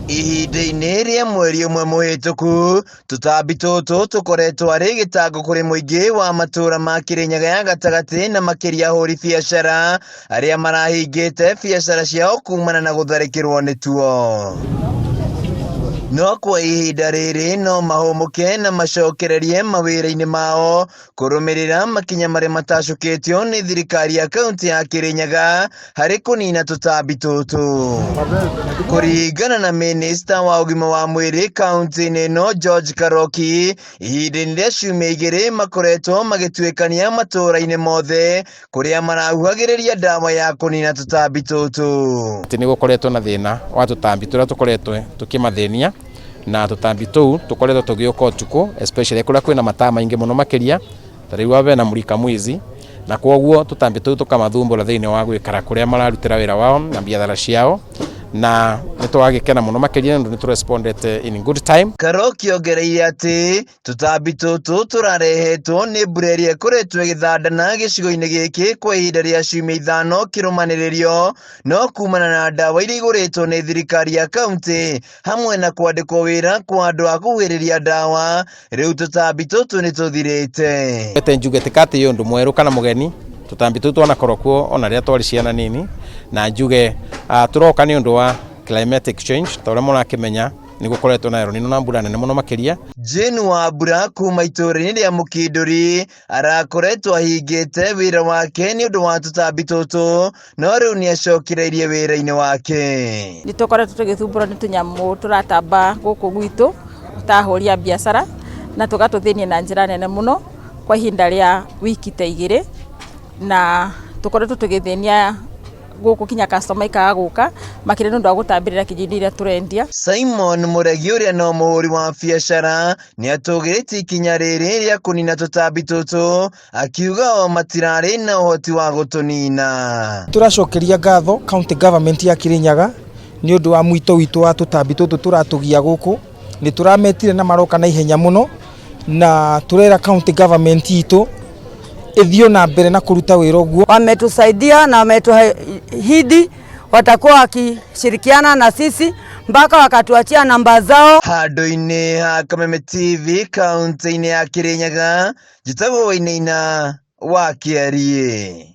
Ihinda-inĩ rĩa mweri ũmwe mũhĩtũku, tũtambi tũtũ tũkoretwo arĩ gĩtango kũrĩ mũingĩ wa matũra ma Kĩrĩnyaga ya gatagatĩ na makĩria ahũri biacara arĩa marahingĩte biacara ciao kumana na gũtharĩkĩrwo nĩtuo. No kwa ihinda rĩrĩ no mahũmũke na macokererie mawĩra-inĩ mao kũrũmĩrĩra makinya marĩa matacũkĩtio nĩ thirikari ya kaunti ya Kĩrĩnyaga harĩ kũnina tũtambi tũtũ. Kũringana na minista wa ũgima wa mwĩrĩ kaunti-inĩ ĩno George Karoki, ihinda-inĩ rĩa ciumia igĩrĩ makoretwo magĩtuĩkania matũũra-inĩ mothe kũrĩa marahuhagĩrĩria ndawa ya kũnina tũtambi tũtũ. Atĩ nĩ gũkoretwo na thĩna wa tũtambi tũrĩa tũkoretwo tũkĩmathĩnia na tũtambi tũu tũkoretwo tũgĩũka ũtukũ especially kũrĩa kwĩna mataa maingĩ mũno makĩria ta rĩu haha hena mulika mwizi na kwoguo tũtambi tũu tũkamathumbũra thĩinĩ wa gwĩkara kũrĩa mararutĩra wĩra wao na biathara ciao na nĩ tũragĩkena mũno makĩria nĩ ũndũ nĩ tũrespondete in good time. Karoki ongereire atĩ Tũtambi tũtũ tũrarehetwo nĩ mbura ĩrĩa ĩkoretwo ĩgĩthandana gĩcigo-inĩ gĩkĩ kwa ihinda rĩa ciumia ithano kĩrũmanĩrĩrio, no kumana na ndawa iria igũrĩtwo nĩ thirikari ya kauntĩ hamwe na kwandĩkwo wĩra kwa andũ a kũhuhĩrĩria ndawa, rĩu tũtambi tũtũ nĩ tũthirĩte. Ete njuge ti atĩ ũndũ mwerũ kana mũgeni, tũtambi tũu twanakorwo kuo ona rĩrĩa twarĩ ciana nini, na njuge tũroka nĩ ũndũ wa climatic change ta ũrĩa mũrakĩmenya nĩ gũkoretwo na El Nino na mbura nene mũno makĩria. Jane Wambura kuma itũũra-inĩ rĩa Mũkindũri arakoretwo ahingĩte wĩra wake nĩ ũndũ wa tũtambi tũtũ no rĩu nĩ acokereirie wĩra-inĩ wake. Nĩ tũkoretwo tũgĩthumbũrwo nĩ tũnyamũ tũratamba gũkũ gwitũ ta ahũri a biacara na tũgatũthĩnia na njĩra nene mũno kwa ihinda rĩa wiki ta igĩrĩ na tũkoretwo tũgĩthĩnia gũkũ kinya customer ikaga gũka makĩria nĩ ũndũ wa gũtambĩrĩra kinya indo iria tũrendia. Simon Mũregi ũrĩa no mũhũri wa biacara nĩ atũgĩrĩtie ikinya rĩrĩ rĩa kũnina tũtambi tũtũ akiuga o matirarĩ na ũhoti wa gũtũnina. Tũracokeria ngatho county government ya Kirinyaga nĩ ũndũ wa mwito witũ wa tũtambi tũtũ tũratũgia gũkũ. Nĩ tũrametire na maroka na ihenya mũno na tũrera county government itũ ĩthiĩ na mbere na kũruta wĩra ũguo. Wametusaidia na wametuahidi watakuwa wakishirikiana na sisi mpaka wakatuachia namba zao. Handũ-inĩ ha Kameme TV kaunti-inĩ ya Kirinyaga, njĩtagwo Wainaina wa Kĩariĩ.